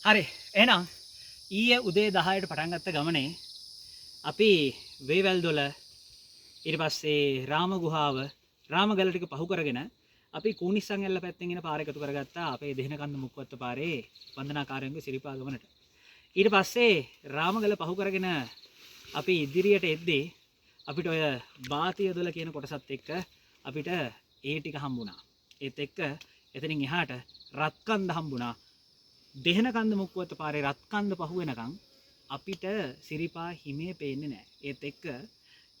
හරි, එහෙනම් ඊයේ උදේ 10ට පටන් ගත්ත ගමනේ අපි වේවැල්දොල, ඊට පස්සේ රාම ගුහාව, රාමගල ටික පහු කරගෙන අපි කූනිස්සන් ඇල්ල පැත්තෙන් එන පාර එකතු කරගත්තා අපේ දෙහෙනකන්ද මුක්වත්ත පාරේ වන්දනාකාරයන්ගේ සිරිපා ගමනට. ඊට පස්සේ රාමගල පහු කරගෙන අපි ඉදිරියට එද්දී අපිට ඔය බාතියදොල කියන කොටසත් එක්ක අපිට ඒ ටික හම්බුණා. ඒත් එක්ක එතනින් එහාට රත්කන්ද හම්බුණා. දෙහෙනකන්ද මුක්වත්ත පාරේ රත්කන්ද පහු වෙනකන් අපිට සිරිපා හිමේ පේන්නේ නැහැ. ඒත් එක්ක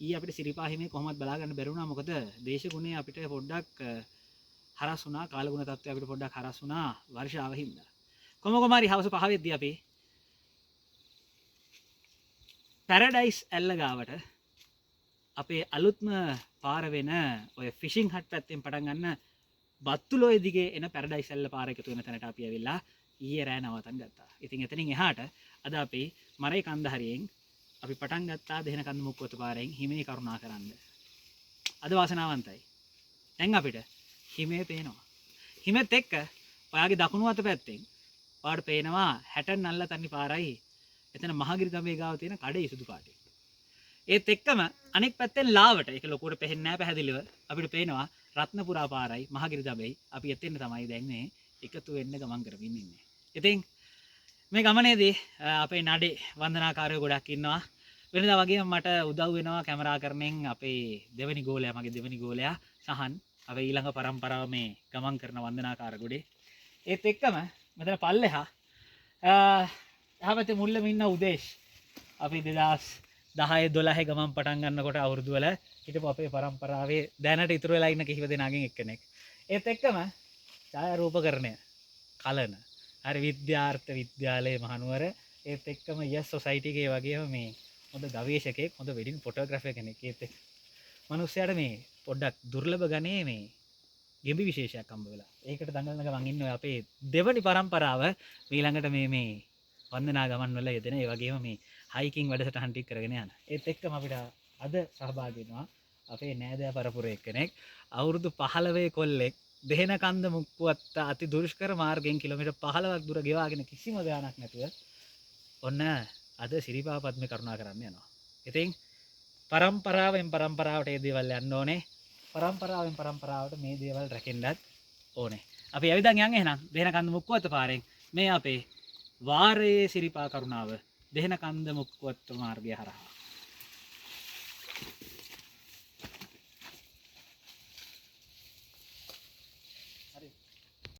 ඊ අපිට සිරිපා හිමේ කොහොමවත් බලා ගන්න බැරි වුණා. මොකද දේශගුණය අපිට පොඩ්ඩක් හරස් වුණා. කාලගුණ තත්ත්වය අපිට පොඩ්ඩක් හරස් වුණා වර්ෂාව හින්දා. කොහොම කොහම හරි හවස 5 වෙද්දී අපි පැරඩයිස් ඇල්ල ගාවට අපේ අලුත්ම පාර වෙන ඔය ෆිෂින් හට් පැත්තෙන් පටන් ගන්න බත්තුලොය දිගේ එන පැරඩයිස් ඇල්ල පාර එකතු වෙන තැනට අපි ඇවිල්ලා ඊයේ රෑ නවතන් ගත්තා. ඉතින් එතනින් එහාට අද අපි මරේ කන්ද හරියෙන් අපි පටන් ගත්තා දෙහෙන කන්ද මුක්වත පාරෙන් හිමේ කරුණා කරන්න. අද වාසනාවන්තයි. දැන් අපිට හිමේ පේනවා. හිමෙත් එක්ක ඔයාගේ දකුණු අත පැත්තෙන් ඔයාට පේනවා හැටන් නල්ල තන්නි පාරයි එතන මහගිරි ගමේ ගාව තියෙන කඩේ සුදු පාටේ. ඒත් එක්කම අනෙක් පැත්තෙන් ලාවට ඒක ලොකුවට පේන්නේ නැහැ පැහැදිලිව අපිට පේනවා රත්නපුරා පාරයි මහගිරි ගමේ. අපි එතෙන් තමයි දැන් මේ එකතු වෙන්න ගමන් කරමින් ඉන්නේ. ඉතින් මේ ගමනේදී අපේ නඩේ වන්දනාකාරයෝ ගොඩක් ඉන්නවා. වෙනදා වගේම මට උදව් වෙනවා කැමරාකරණයෙන් අපේ දෙවෙනි ගෝලයා, මගේ දෙවෙනි ගෝලයා සහන්, අපේ ඊළඟ පරම්පරාව මේ ගමන් කරන වන්දනාකාර ගොඩේ. ඒත් එක්කම මෙතන පල්ලෙහා එහා පැත්තේ මුල්ලම ඉන්න උදේශ්. අපි 2010 12 ගමන් පටන් ගන්නකොට අවුරුදු වල හිටපු අපේ පරම්පරාවේ දැනට ඉතුරු වෙලා ඉන්න කිහිප දෙනාගෙන් එක්කෙනෙක්. ඒත් එක්කම ඡායාරූපකරණය කලන හරි විද්‍යාර්ථ විද්‍යාලයේ මහනුවර, ඒත් එක්කම යස් සොසයිටි එකේ වගේම මේ හොඳ ගවේෂකයෙක්, හොඳ වෙඩින් ෆොටෝග්‍රැෆර් කෙනෙක්. ඒත් එක්ක මනුස්සයාට මේ පොඩ්ඩක් දුර්ලභ ගණයේ මේ ගෙඹි විශේෂයක් හම්බ වෙලා. ඒකට දඟලන ගමන් ඉන්න ඔය අපේ දෙවනි පරම්පරාව ඊළඟට මේ වන්දනා ගමන් වල යෙදෙන, ඒ වගේම මේ හයිකින් වැඩසටහන් ටික කරගෙන යන. ඒත් එක්කම අපිට අද සහභාගී වෙනවා අපේ නෑදෑ පරපුර එක්කෙනෙක්, අවුරුදු 15 කොල්ලෙක්, දෙහෙන කන්ද මුක්කුවත්ත අති දුෂ්කර මාර්ගයෙන් කිලෝමීටර් 15ක් දුර ගෙවාගෙන කිසිම ගාණක් නැතුව ඔන්න අද සිරිපා පද්මේ කරුණා කරන්න යනවා. ඉතින් පරම්පරාවෙන් පරම්පරාවට මේ දේවල් යන්න ඕනේ. පරම්පරාවෙන් පරම්පරාවට මේ දේවල් රැකෙන්නත් ඕනේ. අපි ඇවිදන් යන් එහෙනම් දෙහෙන කන්ද මුක්කුවත්ත පාරෙන් මේ අපේ වාරයේ සිරිපා කරුණාව දෙහෙන කන්ද මුක්කුවත්ත මාර්ගය හරහා.